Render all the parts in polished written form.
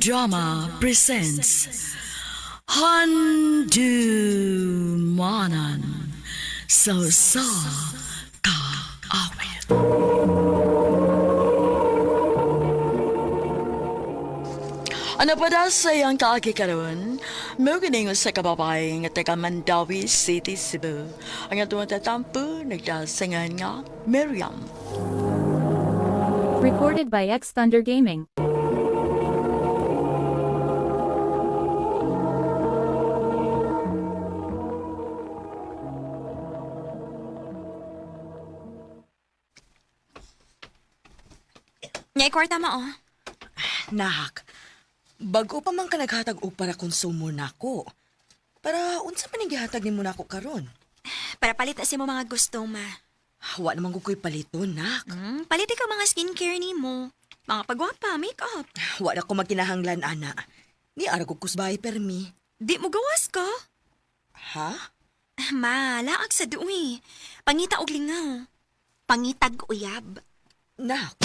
Drama presents Handumanan sa sa Kaawit. Ano pa daw sa iyang kaagi karon? Mugining sa kababay nga taga Mandawi City, Cebu. Ang atong tatampo nagdasingan nga Miriam. Recorded by X Thunder Gaming. Nya kwarta mo, oh. Nak, bago pa man ka naghatag og para konsumo nako. Para unsa man ning gihatag nimo nako karon? Para palit na sa mo mga gusto, ma. Wa naman gud ko'y paliton, nak. Palit ka mga skincare nimo. Mga pagwapa, makeup. Wa na ko magkinahanglan ana. Ni ara ko kusbay permi. Di mo gawas ka. Ha? Ma, laag sa duwi. Pangita og lingaw. Pangitag uyab. Nak.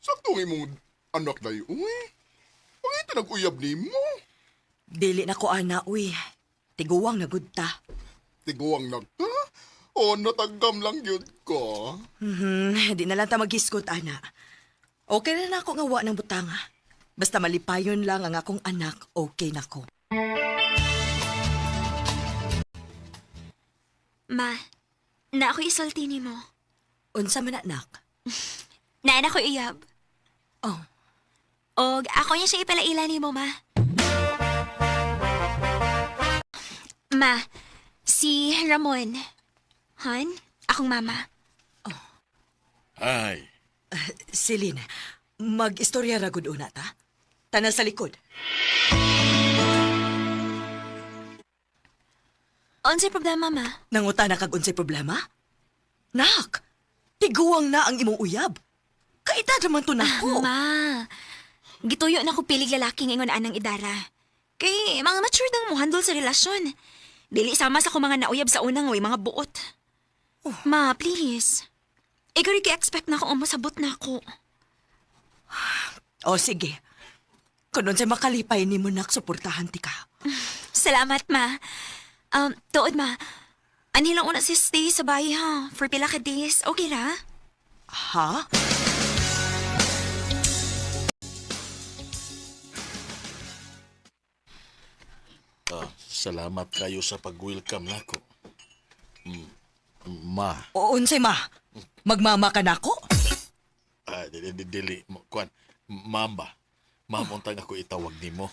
Sakto ang imong anak dayo, uy. Pangita nag-uyab nimo. Dili na ko ana uy. Tiguang na gud ta. Tiguang nagka. O, natagam lang yun ko. Di na lang ta maghisgot ana. Okay na nako nga wa ng butanga. Basta malipayon lang ang akong anak, okay na ko. Ma, na ako isulti nimo. Unsa man na, nak? Na na ko uyab. Oh, Og ako niya siya ipalaila nimo, ma. Ma, si Ramon. Han, akong mama. Ay, Celine, mag-istorya ra gud una ta. Tanan sa likod. Unsay problema, ma? Nanguta na kag unsay problema? Nak, tiguang na ang imong uyab. Kaedad naman to nako. Ma, gituyo na ko pilig lalaki ngayon anang idara. Kay mga mature nang mo handle sa relasyon. Dili sama sa ko mga nauyab sa unang way, mga buot. Ma, please. Ikaw rin expect na ako masabot na ako. O sige. Kung unsay makalipay nimo nak, suportahan ti ka. Salamat, ma. Tuod, ma. Anhi lang una si stay sa bahay, ha? For pila ka days. Okay ra? Ha? salamat kayo sa pag-welcome nako. Mm, Ma, O unsay ma? Magmama ka nako? ah, dili, dili, dili, kuan, mamba. Ma'am, untang ako itawag nimo.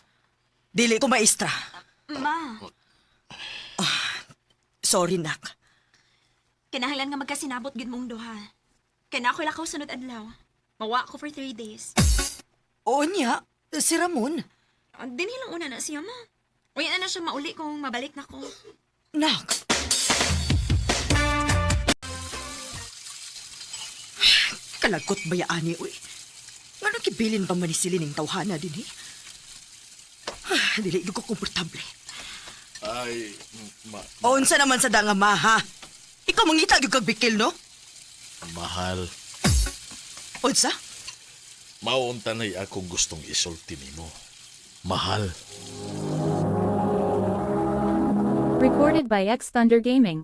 Dili ko maestra. Ma, Sorry nak. kinahanglan nga magkasinabot gid mong duha. Kaya na ako lakaw sunod adlaw. Mawa ko for 3 days. Oo niya, si Ramon. Dinhi lang una na siya, ma. Uy, na na siya mauli kung mabalik na ko. Nak. Kalagkot ba yaani, uy? Ngano kibilin pa man ni Celine ang tawhana din, eh? Ah, dili ko komportable. Ay, ma, O unsa naman sa danga ma, ha? Ikaw mangita gyud kag bikil, no? mahal. Unsa? Maunta na'y akong gustong isulti nimo. Mahal. Recorded by X Thunder Gaming.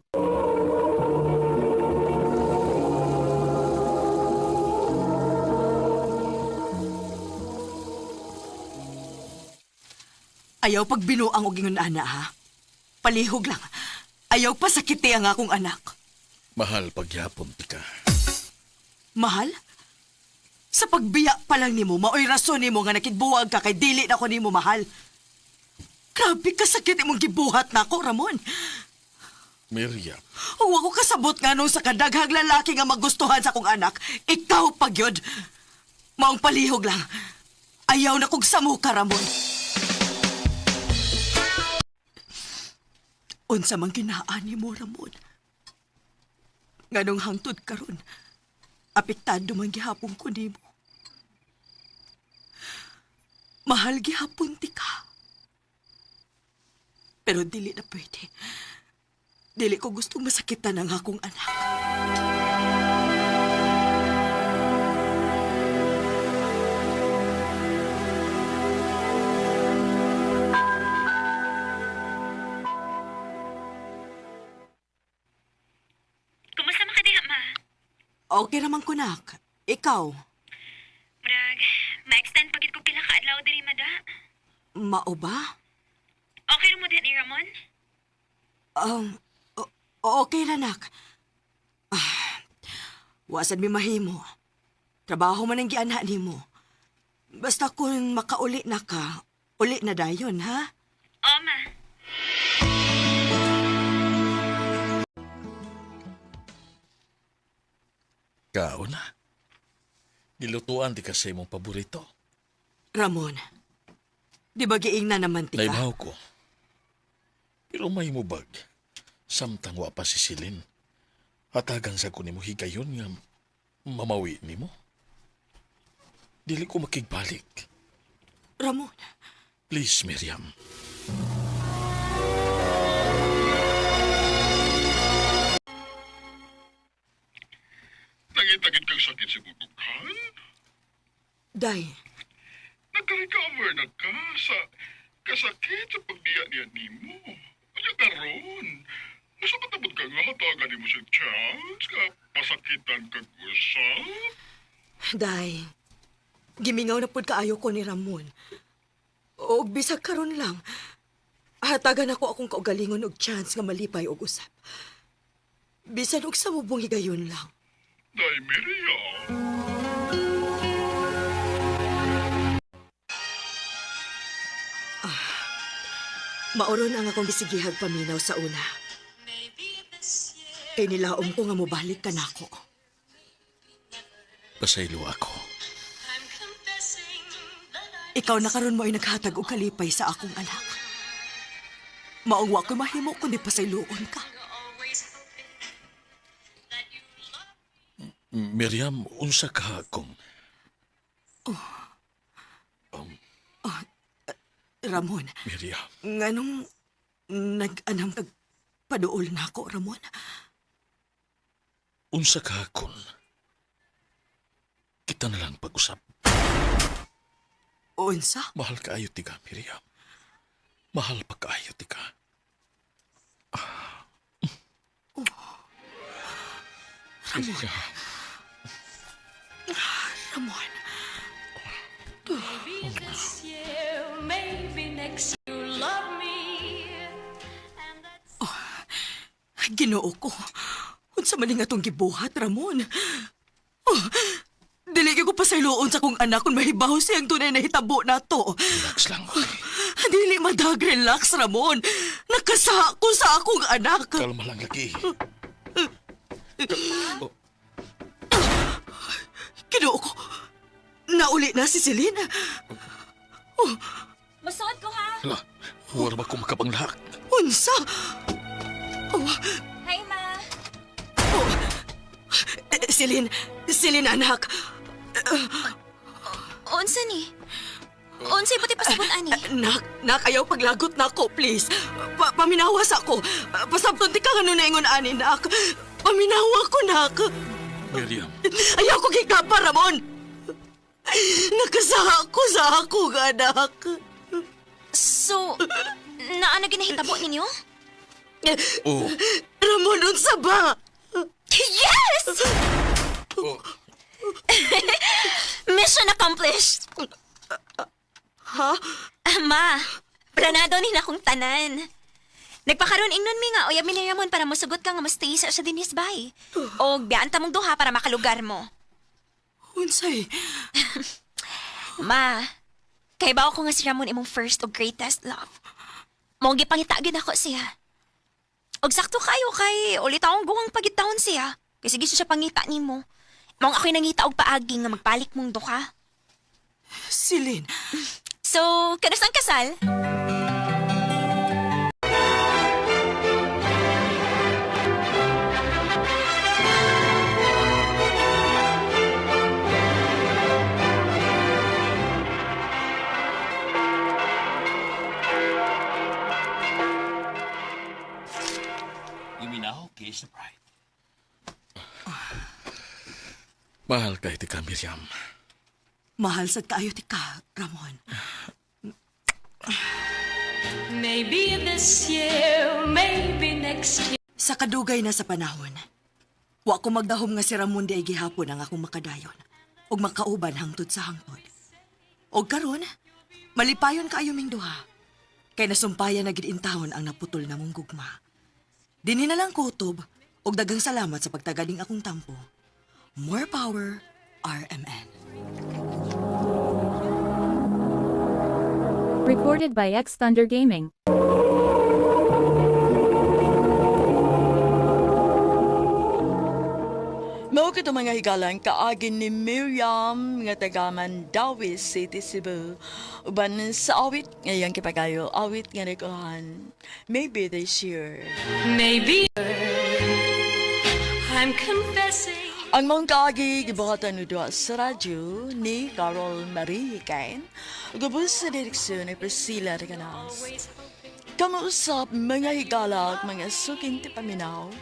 Ayaw pagbinuang og ingon ana, ha? Palihog lang. Ayaw pa sakiti ang akong anak. Mahal pagyapon ti ka. Mahal? Sa pagbiya pa lang nimo, maoy rason nimo nga nakigbuwag ka kay dili na ko nimo mahal. Grabe ka sakit imong gibuhat nako, Ramon. Miriam, Huwag ko kasabot nga nung sa kadaghang lalaki nga magustuhan sa akong anak. Ikaw pa gyud. Maong palihog lang. Ayaw na kog samo ka, Ramon. Unsa man kinaan mo, Ramon? Nganong hangtod karon, apektado man gihapon ko nimo. Mahal gihapon ti ka. Pero dili na pwede. Dili ko gustong masakitan ang akong anak. Okay raman ko, nak. Ikaw, Brag, ma-extend pagit ko pila ka adlaw diri mada. mao ba? Okay ra mo din ni Ramon? Um, okay ra, nak. Ah, wasad mi mahimo. Trabaho man ang gianha nimo. Basta kung makauli na ka, uli na dayon, ha? Oo, ma. Kao na. Gilutuan di ka sa imong paborito. Ramon, di ba giingna naman ti ka? Naibaw ko. Pero may mubag. Samtang wa pa si Silin. Hatagan sa ko nimo higayon nga mamawi nimo. Dili ko makigbalik. Ramon, Please, Miriam. Nangitagid kang sakit sa gutukan? day, Nagka-recover na ka sa kasakit sa pagdiya niya nimo. Ano karon? Masa patabot ka nga hatagan nimo sa chance nga pasakitan kag usap? day. Gimingaw na pud kaayo ko ni Ramon. Og bisag karon lang, hatagan ako akong kaugalingon og chance nga malipay og usap. Bisan og sa mubong higayon lang. Day Miriam. Mauro na ang akong gisigihag paminaw sa una. Kay nilaom ko nga mobalik ka nako. Pasaylo ako. Ikaw na karon mo ay naghatag og kalipay sa akong anak. Maong wa ko'y mahimo kundi pasayloon ka. Miriam, unsa ka kung Ramon, Miriam? nganong nag-anam kag paduol na ako, Ramon? Unsa ka kung kita na lang pag-usap. Unsa? Mahal kaayo ti ka, Miriam. Mahal pa kaayo ti ka. Ramon, Miriam, Ramon. Oh, Ginoo ko. Unsa man nga atong gibuhat, Ramon? Oh, dili gyud ko pasayloon sa akong anak kung mahibaw siyang tunay na hitabo nato. Relax lang, okay? Dili madag relax, Ramon. Nakasa ko sa akong anak. Kalma lang lagi. Ginoo ko. Nauli na si Celine. Masuot ko ha. Hala, wala ba ko makapanglak? Unsa? Oh, Hi, ma. oh. Eh, Celine, Celine anak. Unsa ni? Unsay buti pasabot ani? Nak, nak, ayaw paglagot nako, please. Paminawas ako. Pasabton ti ka nga nung naingon ani, nak. Paminawa ko, nak. Miriam, Ayaw ko kay Kapa, Ramon. Nakasaha ko sa akong anak. So, naa na ginahitabo ninyo? oh, Ramon, unsa ba? Yes! oh, Mission accomplished! Ha? Ma, planado ni na akong tanan. Nagpakaroon ingnon mi nga uyab mi ni Ramon para mosugot ka nga mostay sa siya dinis bay. Og biyaan ta mong duha para makalugar mo. Unsay? Ma, kay bawo ko nga si Ramon imong first og greatest love. Mong gipangita gyud ako siya. Og sakto kayo kay ulit akong guwang pagitawon siya. Kasi gusto siya pangita nimo. Mong ako'y nangita og paagi nga magpalik mong duha. Celine, So, kanus ang kasal? You may now kiss the bride. Mahal kay ti ka, Miriam. mahal sad kaayo ti ka, Ramon. Maybe this year, maybe next year. Sa kadugay na sa panahon, Wa ko magdahom nga si Ramon di ay gihapon ang akong makadayon ug makauban hangtod sa hangtod. Og karon, malipayon kaayo ming duha. Kay nasumpayan na gid intawon ang naputol namong gugma. Dinhi na lang kutob ug daghang salamat sa pagtagaling akong tampo. More power, RMN. Recorded by X Thunder Gaming. Mao kito mga higalan kaagi ni Miriam nga taga Mandawi City, Cebu. Uban sa awit ngayang kipagayo, awit nga nikuhan. Maybe this year. Maybe I'm confessing. Ang mong kaagi gibuhatan ni duha sa radyo ni Carol Marie Kain. Gubos sa direksyon ni Priscilla Reganas. Kamuusap mga higala at mga suking tipaminaw,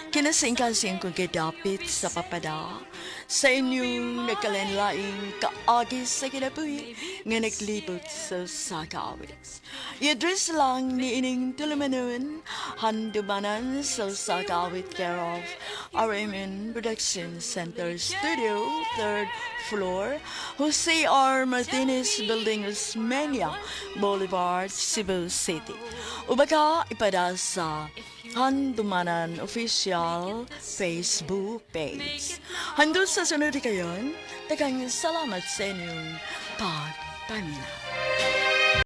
kinasingkasing kong gidapit sa papada, sa inyong nagkalanlaing kaagi sa kinabuhi nga naglibot sa sakawit. I-address lang ni ining tulumanon, handumanan sa sakawit care of RMN Production Center Studio, 3rd floor, Jose R. Martinez Building, Osmeña Boulevard, Cebu City. Ubaga ipada sa Handumanan Official Facebook page. Handun sa sunod kayon, daghang salamat sa inyong pagpaminaw.